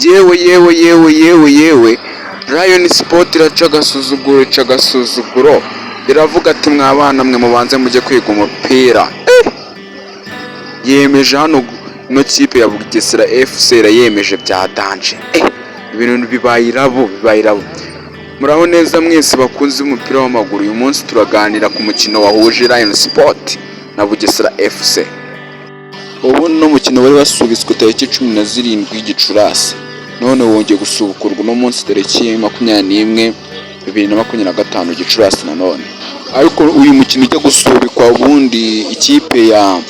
Yewe, yewe, yewe, yewe, yewe! Rayon Sport iraca agasuzuguro, ica agasuzuguro, iravuga ati: "Mwa bana mwe, mubanze mujye kwiga umupira." Yemeje hano ino kipe ya Bugesera FC, irayemeje bya danger. Ibintu bibaye irabo, bibaye irabo. Muraho neza mwese bakunze umupira w'amaguru. Uyu munsi turaganira ku mukino wahuje Rayon Sport na Bugesera FC. Ubu ni umukino wari wasubitswe tariki 17 Gicurasi, none wongeye gusubukurwa uno munsi tariki 21 2025 Gicurasi nanone. Ariko uyu mukino ujya gusubikwa, ubundi ikipe ya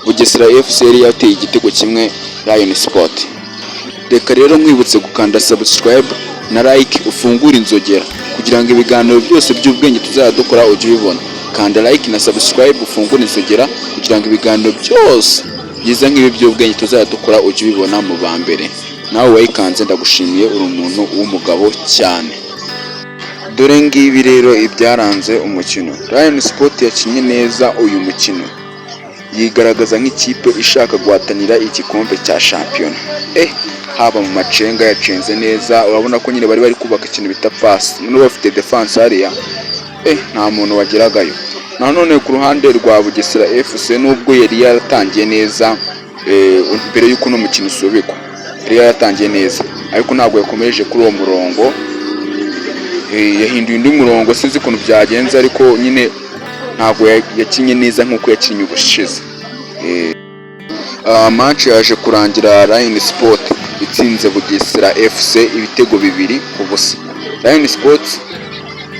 Bugesera FC yari yateye igitego kimwe Rayon Sport. Reka rero nkwibutse gukanda subscribe na like, ufungure inzogera kugira ngo ibiganiro byose by'ubwenge tuzajya dukora ujye ubibona. Kanda like na subscribe, ufungure inzogera kugira ngo ibiganiro byose byiza nk'ibi by'ubwenge tuzajya dukora ujye ubibona mu ba mbere. Nawe wayikanze, ndagushimiye, uri umuntu w'umugabo cyane. Dore ngibi rero ibyaranze umukino. Rayon Sport yakinnye neza uyu mukino, yigaragaza nk'ikipe ishaka guhatanira igikombe cya shampiyona. Haba mu macenga yacenze neza, urabona ko nyine bari kubaka ikintu bita pasi, noneho bafite defense hariya, nta muntu wageragayo. Nanone ku ruhande rwa Bugesera FC, nubwo yari yaratangiye neza mbere y'uko uno mukino usubikwa, yari yaratangiye neza, ariko ntabwo yakomeje kuri uwo murongo. Yahinduye undi murongo, sinzi ukuntu byagenze, ariko nyine ntabwo yakinnye neza nk'uko yakinnye ubushize. Match yaje kurangira Rayon Sport itsinze Bugesera FC ibitego 2-0. Rayon Sport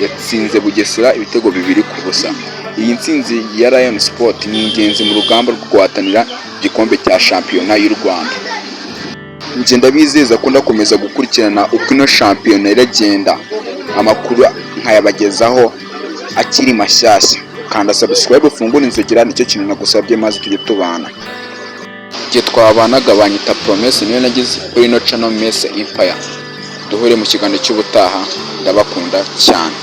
yatsinze Bugesera ibitego 2-0. Iyi ntsinzi ya Rayon Sport ni ingenzi mu rugamba rwo guhatanira igikombe cya shampiyona y'u Rwanda. Njye ndabizeza ko ndakomeza gukurikirana uko ino shampiyona iragenda, amakuru nkayabagezaho akiri mashyashya. Kanda subscribe, ufungure inzogera, nicyo kintu nagusabye, maze tujye tubana. Igihe twabanaga banyita Promesse, niyo nagize kuri ino channel Mese Empire. Duhure mu kiganiro cy'ubutaha, ndabakunda cyane.